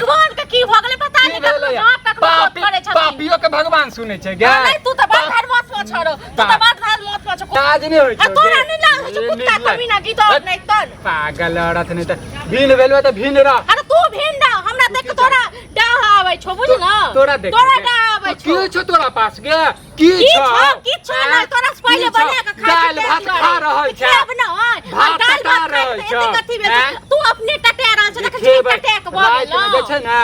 भगवान के की भऽ गेलै पता की नहि, कखनो भेलैया? झाँप कखनो तोप पापी करै छथिन। पापियो के भगवान सुनै छै गे। नहीं, तू तऽ बड़ धर्मात्मा छौ, तू तऽ बड़ धर्मात्मा। छौ। लाज नहि होइ आ छौ तोरा गे। नहि लाज होइ छौ ए, कुत्ता निर्लज। कमीना गिदड़ नहि तन। पागल औरत नहि तऽ भिन भेल तऽ भिन रह। अरे तू भिन रह, हमरा देख के तोरा डाह आबै छौ, बुझ न। तोरा देख तोरा डाह आबै छौ। की छौ तोरा पास गे? की की छौ? छौ? की छौ? आँय? नहि, तोरा से पहिले की छौ? बना के खाइ दालि छी, भात ताहि खा दुआरे। रहल छै। खायब नहि। आ भात दालि टटा भात खाइ रहल के छौ। एतेक अथी भेल आँय? छौ। तू अपने टटा रहल छौ, देखै छी खेबै। टटा के भऽ रातिमे गेलौ। जे छै ने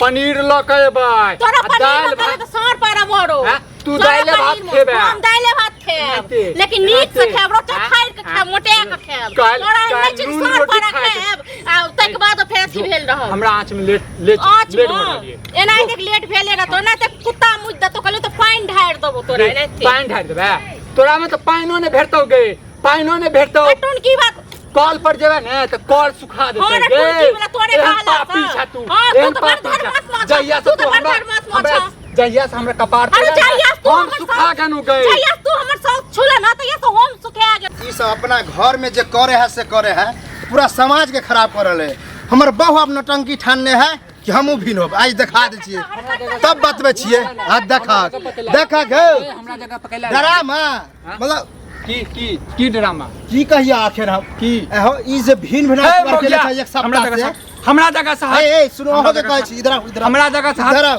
पनीर लऽ के एबै तोरा आ पनीर दालि लऽ के भात तऽ साँढ़ पारा मरो। आँय? तू तोरा दालि भात पनीर खेबै। हम दालि भात खेब, एनाहिते, लेकिन नीक से एनाहिते। खेब, रोटी आँय? फाड़ि के खेब, मोटा के खेब। काल्हि- तोरा काल्हि नहि छै नून साँढ़ रोटी पारा खाय के। खेब आ ताहिके बाद फेर अथी भेल रहब। हमरा आँच में लेट लेट आँच लेट भऽ रहल ये। मे एनाहिते लेट भेले रहतो ना तऽ कुत्ता मुझ देतो, कहलियो तऽ पानि ढारि देबो तोरा एनाहिते। पानि ढारि देबै तोरा में तऽ पानिओ नहि भेटतौ गे, पानिओ नहि भेटतौ। टुन की बात? कल पर जेबै ने तऽ कल सुखा देतै हाँ रे, गे। टुनकी वाला तोरे एहन कहला पापी सँ। छा तू, हाँ, तू एहन तऽ बड़ पापी छा। धर्मात्मा छा। जहिया से तू तऽ तू बड़ हमरा धर्मात्मा हमरा छा। जहिया से हमरा कपार अरे पर जहिया से तू हम हमर सुखा साउस- गेलहुँ गे। जहिया से तू हमर साउस छुले ना तहिया से हम सुखा गेल। ई सब अपना घर में जे करे है से करे है, पूरा समाज के खराब कर रहे है। हमर बहू अब नौटंकी ठानने है कि हमहूँ भिन होब, आज देखा दै छियै तब बतबै छियै। आ देखा देखा गे हमरा जगह पकड़ डरामा मतलब की की की ड्रामा की कहिया आखिर हम की? एहो ई जे भिन भिना ए, करके मौगिया, छै एक हमरा सप्ताह जगह से। से हमरा जगह से हट। ए ए सुनो, हमरा अहों के जगह कहै से छी, इधर आउ, इधर आउ। हमरा जगह से हट। इधर आउ।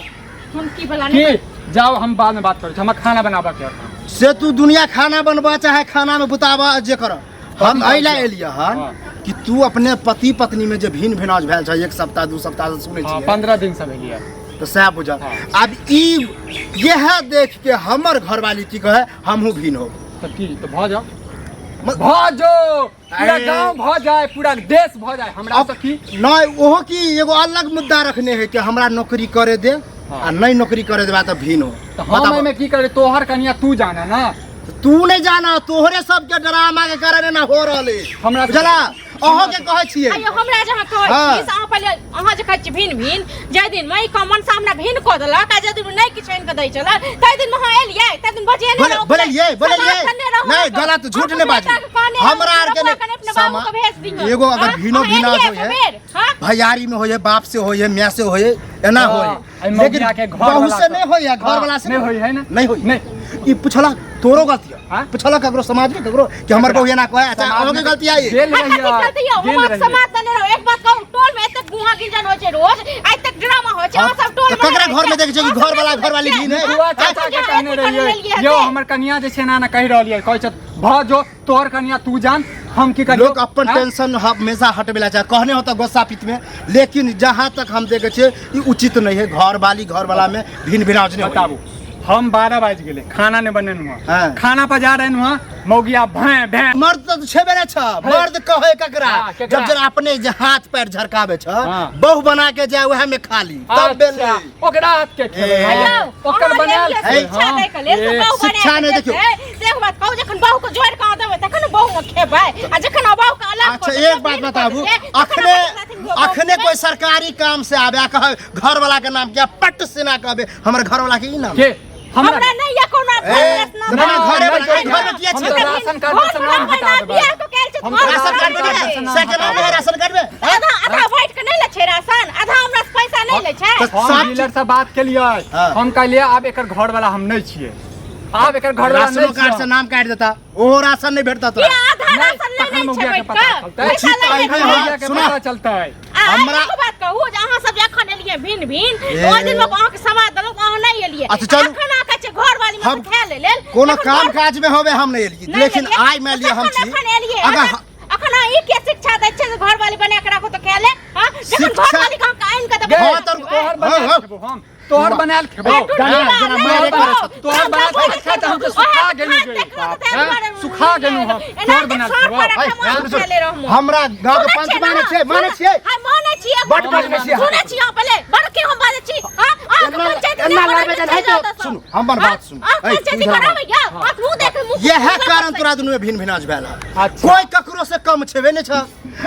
टुनकी वाला नहि। की जाओ, हम बाद में बात करै छी, हमरा खाना बनाबऽ के है। से तू दुनिया खाना बनबा चाहे खाना में बुताबा जे कर, हम एहि ला एलियै हन हाँ। कि तू अपने पति पत्नी में जे भिन भिनाज भेल छै एक सप्ताह दू सप्ताह से सुनै हाँ, छियै। 15 दिन से भेलियै। तऽ सएह बुझल। हाँ। आब ई इएह देख के हमर घरवाली की कहे हमहूँ भिन हो। तऽ की तऽ भऽ जाओ, भऽ जाओ, पूरा अरे। गांव भऽ जाए, पूरा देश भऽ जाए, हमरा अब से की? नहीं, ओहो की एगो अलग मुद्दा रखने है कि हमरा नौकरी करे दे। हाँ। आ नहीं नौकरी करे देबा तऽ भिन हो। तऽ हम बताबऽ। एहिमे की करे? तोहर कनिया तू जाने ना। तू नहीं जाना, तोहरे सबके ड्रामा के कारण एना हो रहल है। हमरा बुझला? अहों के कहै छियै। आइयो हमरा जहाँ कहै हाँ। छी से अहाँ पहिले अहाँ जे कहै छी भिन भिन, जाहि दिन मे ई कमन से हमरा भिन कऽ देलक आ जाहि दिन नहि किछु आनि कऽ दै छलै ताहि दिन मे अहाँ एलियै, ताहि दिन बजेने बोले रहौं। बोलिए बोलिए समाज खने रहौं नहीं अहाँके। गलत झूठ अहाँके नहीं बाजू। बेटाके कहने रहौं, हमरा आर के रघुआ कने अपने बाबू के भेज दियौ। एगो अगर हाँ? भिनो अहाँ भिना एलियै होय है, सबेर, हाँ? भैयारी में होय है, बाप से होय है, माय से होय है, एना हाँ, होय है। एहि लेकिन मौगिया के घर बहू वाला से नहीं होय है, घर हाँ, वाला से नहीं होय है ना? नहीं होय। नहीं। ई पुछला तोरो गलती है। हाँ? पुछला ककरो समाज में ककरो कि हमर बहू एना कहै, अच्छा समाज अहों के में गलती आई। गेल हाँ, रहियै, कथी गलती यौ? गेल हम रहियै। समाज देने रहौ। एक बात कहू, टोल में एतेक गुहा गिंजन होइ छै रोज, आइ तक ड्रामा होइ छै, हाँ, अहाँ सब टोल तऽ में ककरा रहै घर में छियै। देखै छियै कि अहाँ सब घर वाला नहि घर वाली देखै भी नहि? छियै। बुआ चाचा के अहाँ कहने एते रहियै लेलियै यौ हेतै। हमर कनिया जे छै ना ना कहि रहल यै, कहै छथि भऽ जो तोहर कनिया तू जान, हम की करियौ? लोग अपन हाँ? टेंशन हमेशा हटबे ला चाहे, कहने होता गुस्सा पित में, लेकिन जहाँ तक हम देखे छियै ई उचित नहीं है। घर वाली घर वाला में भिन भिनाज नहीं होय। बताबू, हम 12 बाजि गेलै खाना नहि बनेलहुँ हँ। हाँ। खाना पजा रहलहुँ हँ, मौगिया भैं भैं। मर्द तऽ छेबे नहि छ, मर्द कहै ककरा? हाँ, केकरा? जब जरा अपने जे हाथ पैर झरकाबै छ, हाँ। बहु बना के जाय वएह में खाली तब बेल। अच्छा, ओकरा हाथ के खेबै, ए। यौ, ओकर अहाँ बनायल एलियै छै, शिक्षा हाँ। दैके लेल, तऽ ए, बहु शिक्षा बनाके नहि देखियौ। देतै। से एक बात कहू, जखन बहु के जोड़ि कऽ देबै तखन ने बहु मे खेबै, आ जखन बहु के अलग अच्छा कऽ देबै, एक बात बिन कऽ बताबू, देबै, तखन अखने अहाँ साथी बहु अखने खेबै। कोई सरकारी काम से आबे आ कहे घर वाला के नाम क्या पट से ना कहबे हमर घर वाला के ई नाम के हमरा हमरा नहीं या कोनो ए, घर नाम ना, घरे नहीं, में नहीं, घर में किया हम छै? तऽ राशन कार्ड से नाम हटा देबै। बियाह कऽ के आयल छै, हम घर तऽ राशन वाला कार्ड में नहि नहीं छै। है? सैके नाम है राशन कार्ड में? आधा आधा बाँटि कऽ नहि लै छै राशन, आधा हमरा से पैसा नहि लै छै। तऽ हम साफ डीलर से बात केलियै, हाँ। हम कहलियै आब एकर घर वाला हम नहि छियै, आब एकर घर वाला राशनो नहि कार्ड से छियै। नाम काटि देता, ओहो राशन नहीं भेटता कि तोरा। आधा नहि, राशन नहि तखन लै छै मौगिया के बाँटि पता कऽ। चलतै। पैसा लै तखन छै। मौगिया के सुना। पता चलतै। आ हमरा- एगो बात कहू जे अहाँ सब जे अखन एलियै भिन भिन, ए। ओहि दिन मे अहाँके समाज देलहुँ, अहाँ नहि एलियै। अच्छा, चलू। अखन अहाँ कहै छियै घर वाली मे हम खा ले लेल। कोनो तखन काम घर- काज में होबे हम नहीं एलियै, नहि लेकिन एलियै। आइ मान लिअ हम तखन छी अखन एलियै। अगर अखन अहाँ ई के शिक्षा दै छियै जे घर वाली बना के राखू तऽ खा ले? हाँ? जखन घर शिक्षा- वाली के अहाँके आनि के देबै, गे, हाँ, तऽ- तोहर बनायल हाँ, हाँ। खेबो हम, तोहर बनायल खेबो। ए, टुटकी जेना- बात जेना नहि मारे कहू। करै छथि। तोहर बनायल हम अच्छा तऽ हम तऽ ओहे सुखा गेलहुँ हाथ गे। देखलहुँ तऽ ताहि हैं? दुआरे सुखा गेलहुँ हम, एना तोहर के बनायल सर खेबो। पर है, रखम सुनू, सुनू। खेले रहमु। हमरा गाँव के सुनै पंच छियै मानै ना? छियै, मानै छियै? हाय, मानै छियै। बड बजबै छियै। सुनै छियै अहाँ पहिले, बड़ के हम बाजै छी, हाँ? अहाँके एना- पंचायत एना नहि लड़बै बनबै जे नहि छै तऽ सुनू, हमर बात सुनू। अहाँ ऐ, पंचायती तू इधर आबऽ। बनाबै यौ, अहाँ मुँह देख मुँह यह मुँह कारण तोरा दुनू में भिन भिनाज भेल है। अच्छा। कोई ककरो से कम छेबे नहीं छ,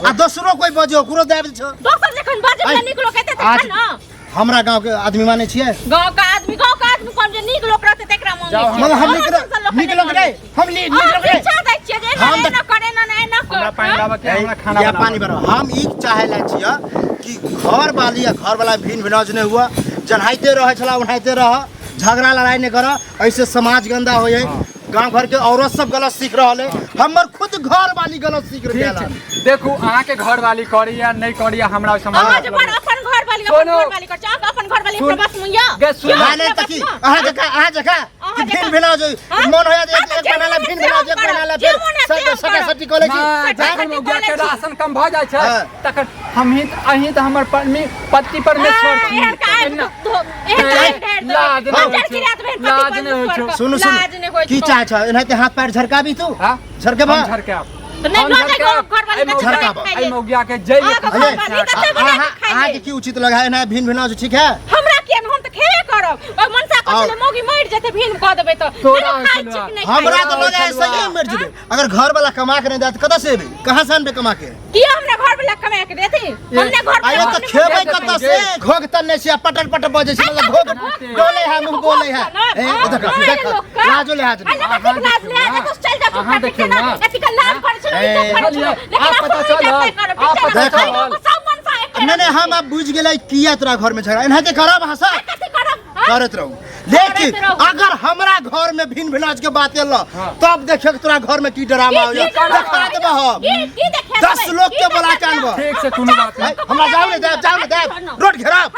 आ दोसरो कोई बजे ओकरो दाबि छ। दोसर जखन बाजै ऐ, वला नीक लोक हेतै आज तखन न। हमरा गांव के आदमी मानै छियै? गांव का आदमी, गांव का आदमी कोन जे नीक लोक रहतै तकरा मानै जाओ, छियै। मतलब हम अहाँ नीक सन लोक नीक नहि लोक मानै नहीं, छियै। हम नीक अहाँ लोक नहीं। शिक्षा दै छियै जे एना हम एना कर, एना ना एना कर। हमरा पानि लाबऽ के, हमरा खाना या बनाबऽ पानी के। बनाओ। हम ई चाहे ला छियै कि घर वाली या घर वाला भिन भिनाज नहीं हुआ, जन्हाइते रहे छला ओनाहिते रह, झगड़ा लड़ाई नहीं कर, ऐसे समाज गंदा हो जाए। गांव घर के औरत सब गलत सीख रहल है, हमर खुद घर वाली गलत सीख ठीक रहल है। छै, देखू अहाँके घर वाली करी या नहीं करी हमरा ओहि अहाँ समझ जे बड़ अपन घर वाली अपन सुनो। घर वाली कर छै, अहाँके अपन घर वाली सुन। अपना बस में या गे, सुन। या ना नहीं अपना तकी बस में। अहाँ जका, अहाँ जका अहाँ कि जकाँ। भिन भिना जो हाँ? मन होया एक हाँ, तऽ एक जे महीना ला मोन भिन है भिना से एक महीना ला हम फिर करब, जे मोन है से सटा हम सटा करब। सटी कॉलेज ना, जखन मौगिया के राशन कम भऽ जाइ छै हाँ। तखन हम ही अहीं तऽ हमर पति परमेश्वर हाँ, छी। एहन का आबि एना- एहन का आबि ढेर देबै। लाज नहि हम होइ चरखी छै। रात भरि पति लाज नहि होइ परमेश्वर छै। के। सुनू लाज नहि सुनू होइ की छौ। चाहे छ एनाहिते हाथ पैर झरकाबी तू? हाँ? झरकेबा? हम झरकायब। तऽ नहि हम लऽ जाय झरकायब। घर वाली एहि के मौगिया- झरकाब। एहि मौगिया के जै अहाँके घर वाली कते बना अहाँ के खाइ अहाँके ले। की उचित लगा है ना भिन भिना जो ठीक है? हमरा किया नहि, हम तऽ खेबे करब। ओहि मनसा कहै छलै, और- मौगी मरि जेतै भिन कऽ देबै तऽ। तोरा नहि खाइ होइ छी कि नहि हमरा खाइ तो छी? लगा है सही मर जेबे, अगर घर वाला कमा के नहीं दे कतऽ से एबे, कहाँ से अनबे कमा के? किया हमरा घर वाला कमा के देती? हमने घर आयो वाला तऽ खेबै कतऽ से? घोघ तन्ने छी आ पटर पटर बजै छी, मतलब घोघ डोले है, मुँह बोले है। ए देख देख, लाजो लिहाज नहीं। अहाँ देखियौ ना। नहीं नहीं, हम अब बुझ गेलै किया तोरा घर में झगड़ा एनाहिते करब हंसा करैत रहू, लेकिन करैत रहू। अगर हमरा घर में भिन भिनाज के बात एल तब देखियो कि तोरा घर में की ड्रामा हो की ड्रामा? देखा देबह हम। 10 लोग के बोला के आनबह। ठीक से कोनो बात नहीं। हमरा जाउ ने देब, जाउ ने देब, रोड घेराब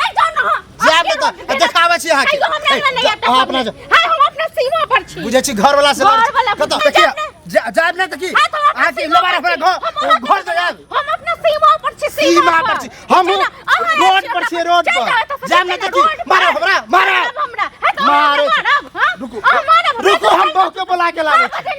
जायब ने तऽ देखाबै छी अहाँके। अहाँ अपना जाउ। हम अपना सीमा पर छी। बुझै छी घर वाला से घर वाला कतऽ बुझै देखिए जायब ने। जायब ने तऽ की हाँ, तो हम अपना अहाँके सीमा लेबार पर अपना छी। हम घर अहाँके घर से जायब। हम अपना सीमा पर छी, सीमा पर छी हम चल, अहाँ रोड छी, पर छी, अपना- रोड चल पर जाउ एतऽ से, जायब ने चल तऽ की जाउ, रोड पर। मारब हमरा, मारब। मारब हमरा। हाँ, तो मारे हमरा मारब, हाँ? रुकू अहाँ मारब हमरा, रुकू, हम बहू के बोला के लाबै छी। हाँ,